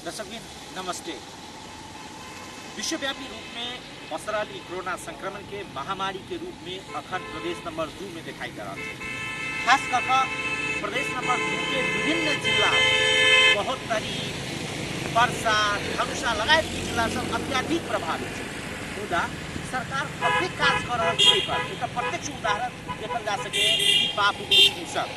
दर्शकबिन नमस्ते। विश्वव्यापी रूप में पसरल ई कोरोना संक्रमण के महामारी के रूप में अखन प्रदेश नंबर 2 में दिखाई दे रहा है। खास कर प्रदेश नंबर 2 के विभिन्न जिला महोत्तरी, परसा, धनुषा लगायत के जिला सब अत्याधिक प्रभावित छै। मुदा सरकार कतेक काज कर रहल छै एहि पर एकर प्रत्यक्ष उदाहरण देखल जा सके ई पाप मोचनी सब।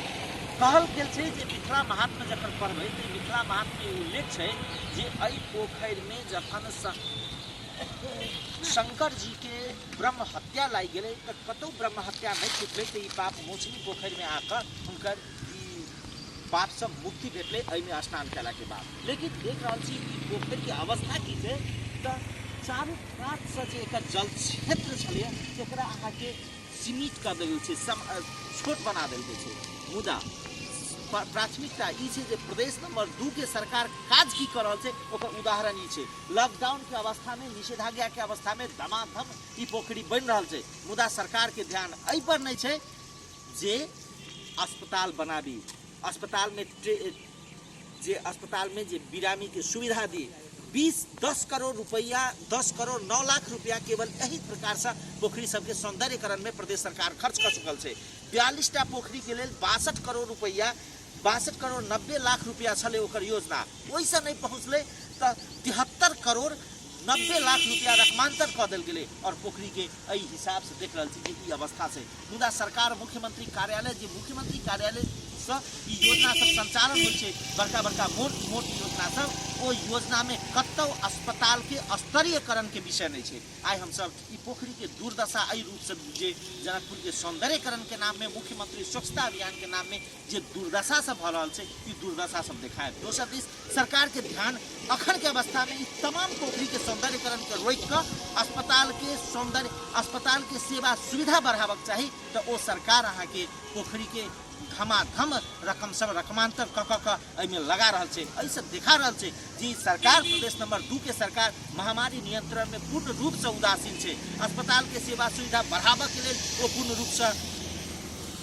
कहल गेल छै जे मिथिला महात्म्य जखन पढ़बै तऽ मिथिला महात्म्य उल्लेख छै जे एहि पोखरिमे जखन शंकर जी के ब्रह्म हत्या लागि गेलै तऽ कतहु ब्रह्म हत्या नहि छुटलै, तऽ ई पाप मोचनी पोखरिमे आकऽ हुनकर ई पापसँ मुक्ति भेटलै एहिमे स्नान कयलाके बाद। लेकिन देख रहल छी ई पोखरिके अवस्था की छै, तऽ चारू कातसँ जे एकर जल क्षेत्र छलैए तेकरा अहाँके सीमित कऽ देल गेल छै, छोट बना देल गेल छै। मुदा प्राथमिकता ई छै जे प्रदेश नंबर 2 के सरकार काज की कऽ रहल छै ओकर उदाहरण ई छै। लॉकडाउन के अवस्था में, निषेधाज्ञा के अवस्था में धमाधम ई पोखरि बनि रहल छै, मुदा सरकार के ध्यान एहि पर नहि छै जे अस्पताल बनाबी, अस्पताल में जे अस्पताल में जे बिरामी के सुविधा दी। 10 करोड़ रुपया, 10 करोड़ 9 लाख रुपया केवल एही प्रकार से पोखरी सबके सौंदर्यकरण में प्रदेश सरकार खर्च कर चुकल छै। 42टा पोखरी के लेल 62 करोड़ रुपया, 62 करोड़ 90 लाख रुपया छलै ओकर योजना, ओहिसँ नहि पहुँचलै तऽ 73 करोड़ 90 लाख रुपया रकमांतर कऽ देल गेलै और पोखरी के एहि हिसाबसँ देख रहल छी जे ई अवस्था छै। मुदा सरकार मुख्यमंत्री कार्यालय, जे मुख्यमंत्री कार्यालय सँ ई योजना सब संचालन होइ छै, बड़का बड़का मोट मोट योजना सब, ओ योजना में कतौ अस्पताल के स्तरीयकरण के विषय नहीं छै। आइ हमसब ई पोखरी के दुर्दशा एहि रूप से जे जनकपुर के सौंदर्यकरण के नाम में, मुख्यमंत्री स्वच्छता अभियान के नाम में जे दुर्दशा सब भऽ रहल छै, ई दुर्दशा सब देखायब। दोसर दिस सरकार के ध्यान अखन के अवस्था में ई तमाम पोखरी के सौंदर्यकरण के रोकि कऽ अस्पताल के सौंदर्य, अस्पताल के सेवा सुविधा बढ़ाबक चाही, तऽ ओ सरकार अहाँके पोखरी के धमाधम रकम सब रकमांतर कऽ कऽ कऽ एहिमे लगा रहल छै। एहिसँ देखा रहल छै जे ई सरकार प्रदेश नंबर 2 के सरकार महामारी नियंत्रण में पूर्ण रूपसँ उदासीन छै। अस्पताल के सेवा सुविधा बढ़ाबऽ के लेल ओ पूर्ण रूपसँ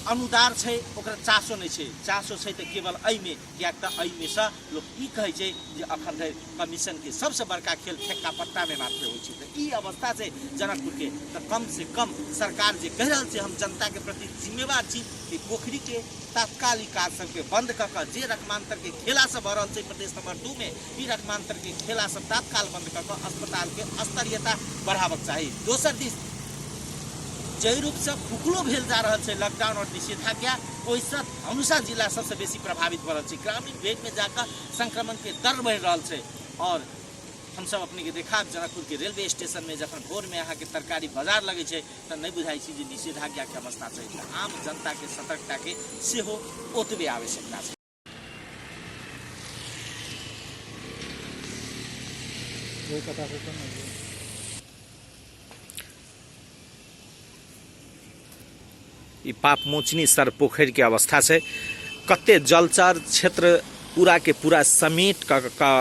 अनुदार छै, ओकरा चासो नहि छै। चासो छै तऽ केवल एहिमे, किएक तऽ एहिमेसँ लोक ई कहै छै जे अखन धरि कमीशनके सबसँ बड़का खेल ठेक्का पट्टामे मात्र होइ छै। तऽ ई अवस्था छै जनकपुरके। तऽ कमसँ कम सरकार जे कहि रहल छै हम जनताके प्रति जिम्मेवार छी, ई पोखरिके तात्काल ई काज सबके बन्द कऽ कऽ जे रकमान्तरके खेला सब भऽ रहल छै प्रदेश नंबर 2 मे, ई रकमान्तरके खेला सब तात्काल बन्द कऽ कऽ अस्पतालके स्तरीयता बढ़ाबक चाही। दोसर दिस जाहि रूपसँ खुखलो भेल जा रहल छै लॉकडाउन और निषेधाज्ञा, ओहिसँ धनुषा जिला सबसँ बेसी प्रभावित भऽ रहल छै। ग्रामीण भेगमे जाकऽ संक्रमणके दर बढ़ि रहल छै। और हमसब अपनेके देखाब जनकपुरके रेलवे स्टेशनमे जखन भोरमे अहाँके तरकारी बाजार लगै छै तऽ नहि बुझाइ छै जे निषेधाज्ञाके अवस्था छै। तऽ आम जनताके सतर्कताके सेहो ओतबे आवश्यकता छै। ई पापमोचनी सर पोखरि के अवस्था छै। कते जलचर क्षेत्र पूरा के पूरा समेट कऽ कऽ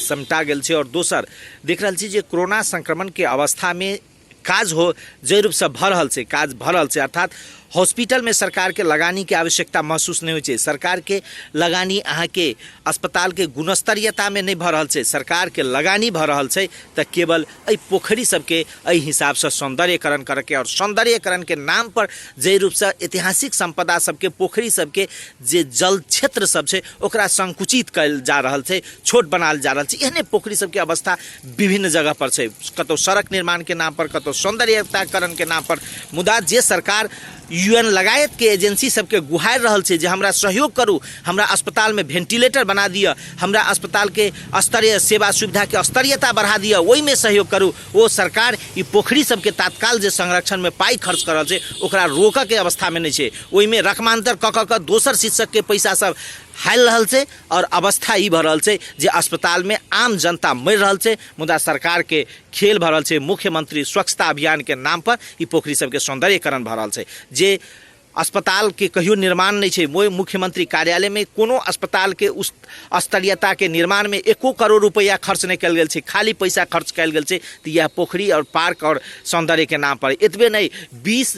समेटा गेल छै। और दोसर देख रहल छी जे कोरोना संक्रमण के अवस्था में काज हो जाहि रूपसँ भऽ रहल छै, काज भऽ रहल छै, अर्थात हॉस्पिटलमे सरकारके लगानीके आवश्यकता महसूस नहि होइ छै। सरकारके लगानी अहाँके अस्पतालके गुणस्तरीयतामे नहि भऽ रहल छै। सरकारके लगानी भऽ रहल छै तऽ केवल एहि पोखरि सबके एहि हिसाबसँ सौन्दर्यकरण करऽके, आओर सौन्दर्यकरणके नामपर जाहि रूपसँ ऐतिहासिक सम्पदा सबके, पोखरि सबके जे जल क्षेत्र सब छै ओकरा संकुचित कयल जा रहल छै, छोट बनायल जा रहल छै। एहने पोखरि सबके अवस्था विभिन्न जगह पर छै, कतौ सड़क निर्माण के नाम पर, कतौ सौंदर्यताकरण के नाम पर। मुदा जे सरकार यूएन लगायत के एजेंसी सबके गुहारि रहल छै जे हमरा सहयोग करू, हमरा अस्पताल में वेंटिलेटर बना दिअ, हमरा अस्पताल के स्तरीय सेवा सुविधा के स्तरीयता बढ़ा दिअ, ओहिमे सहयोग करू, ओ सरकार ई पोखरि सबके तात्काल जे संरक्षण में पाइ खर्च कर रहल छै ओकरा रोकऽ के अवस्था में नहि छै। ओहिमे रकमांतर कऽ कऽ कऽ दोसर शीर्षक के पैसा सब हालि रहल छै। और अवस्था ई भऽ रहल छै जे अस्पतालमे आम जनता मरि रहल छै, मुदा सरकारके खेल भऽ रहल छै। मुख्यमंत्री स्वच्छता अभियानके नाम पर ई पोखरि सबके सौंदर्यकरण भऽ रहल छै। जे अस्पतालके कहियो निर्माण नहि छै, ओहि मुख्यमंत्री कार्यालयमे कोनो अस्पतालके उस स्तरीयताके निर्माणमे एको करोड़ रुपैआ खर्च नहि कयल गेल छै, खाली पैसा खर्च कयल गेल छै तऽ इएह पोखरि और पार्क और सौंदर्यके नाम पर। एतबे नहि, 20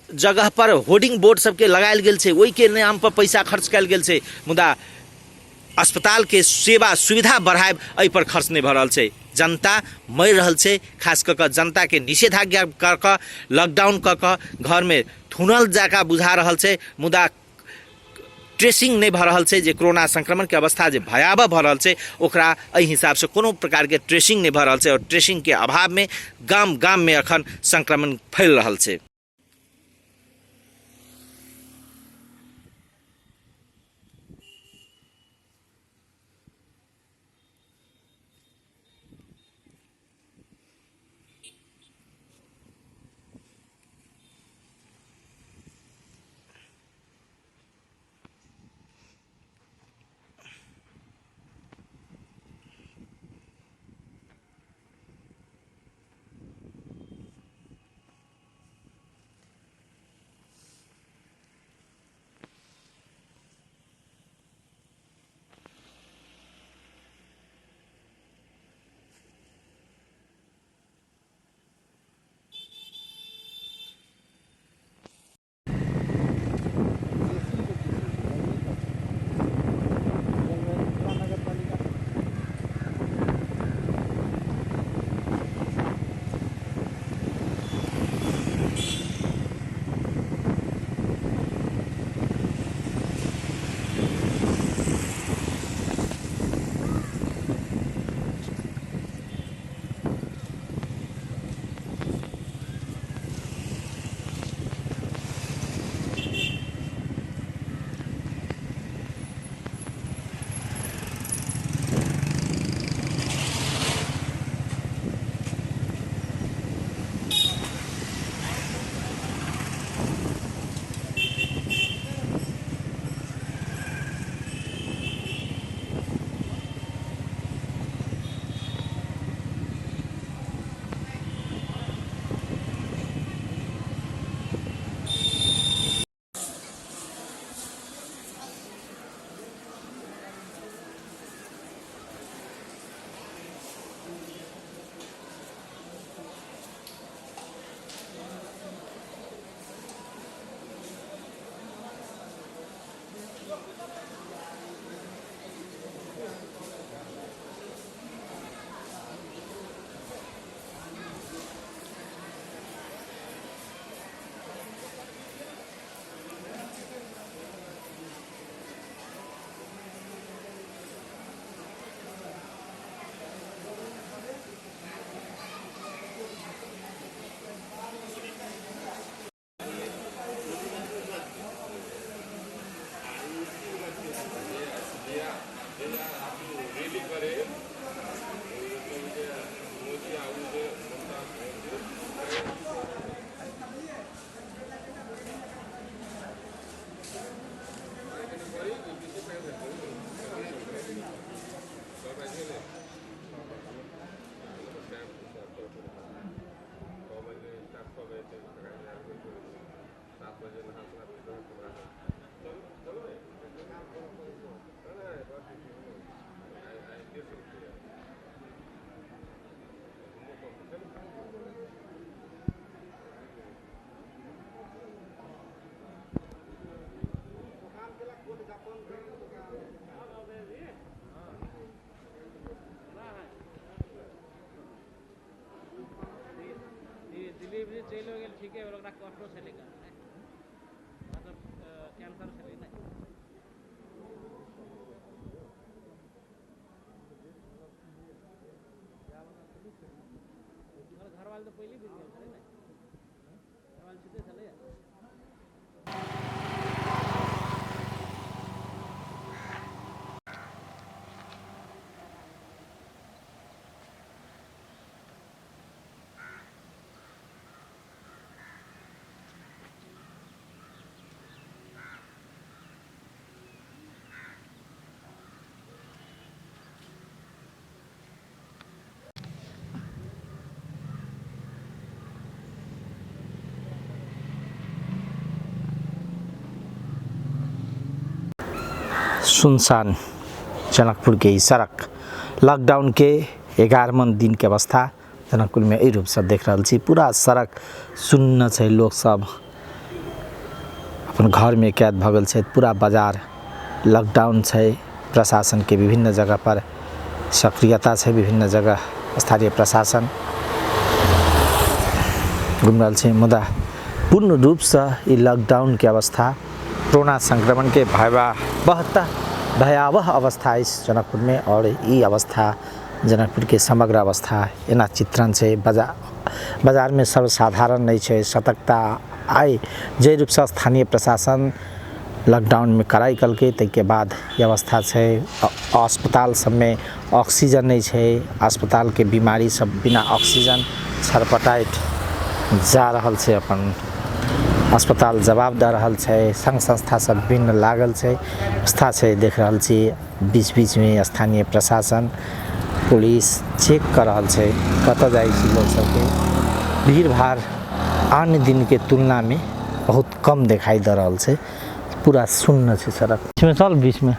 जगह पर होर्डिंग बोर्ड सबके लगायल गेल छै, ओहिके नाम पर पैसा खर्च कयल गेल छै। मुदा अस्पतालके सेवा सुविधा बढ़ायब एहिपर खर्च नहि भऽ रहल छै। जनता मरि रहल छै। खास कऽ कऽ जनताके निषेधाज्ञा कऽ कऽ लॉकडाउन कऽ कऽ घरमे थुनल जकाँ बुझा रहल छै, मुदा ट्रेसिंग नहि भऽ रहल छै। जे कोरोना संक्रमणके अवस्था जे भयावह भऽ रहल छै, ओकरा एहि हिसाबसँ कोनो प्रकारके ट्रेसिंग नहि भऽ रहल छै आओर ट्रेसिंगके अभावमे गाम गाममे एखन संक्रमण फैल रहल छै। डिलीवरी चलि गेल ठीके, ओकरा कष्टो छलै, मतलब कैंसर छलै ने। घरवाला तऽ पहिले बीत गेल छलै ने, घरवाला छुटे छलै। सुनसान जनकपुर के ई सड़क, लॉकडाउन के 11 दिन के अवस्था जनकपुर में एहि रूपसँ देख रहल छी। पूरा सड़क सुन्न छै, लोक सब अपन घरमे कैद भऽ गेल छथि। पूरा बाजार लॉकडाउन छै। प्रशासनके विभिन्न जगह पर सक्रियता छै। विभिन्न जगह स्थानीय प्रशासन घुमि रहल छै, मुदा पूर्ण रूपसँ ई लॉकडाउनके अवस्था, कोरोना संक्रमणके भयावहता भयावह अवस्था अछि जनकपुरमे। आओर ई अवस्था जनकपुरके समग्र अवस्था एना चित्रण छै। बाजारमे सर्वसाधारण नहि छै सतर्कता। आइ जाहि रूपसँ स्थानीय प्रशासन लॉकडाउनमे कड़ाइ केलकै, ताहिके बाद ई अवस्था छै। अस्पताल सबमे ऑक्सीजन नहि छै। अस्पतालके बीमारी सब बिना ऑक्सीजन छरपटाइत जा रहल छै। अपन अस्पताल जवाब दऽ रहल छै। संघ संस्था सब विभिन्न लागल छै, व्यवस्था छै। देख रहल छी, बीच बीचमे स्थानीय प्रशासन पुलिस चेक कऽ रहल छै कतऽ जाइ छी। लोक सबके भीड़ भाड़ अन्य दिनके तुलनामे बहुत कम देखाइ दऽ रहल छै। पूरा शून्य छै सड़क। बीचमे चल, बीचमे।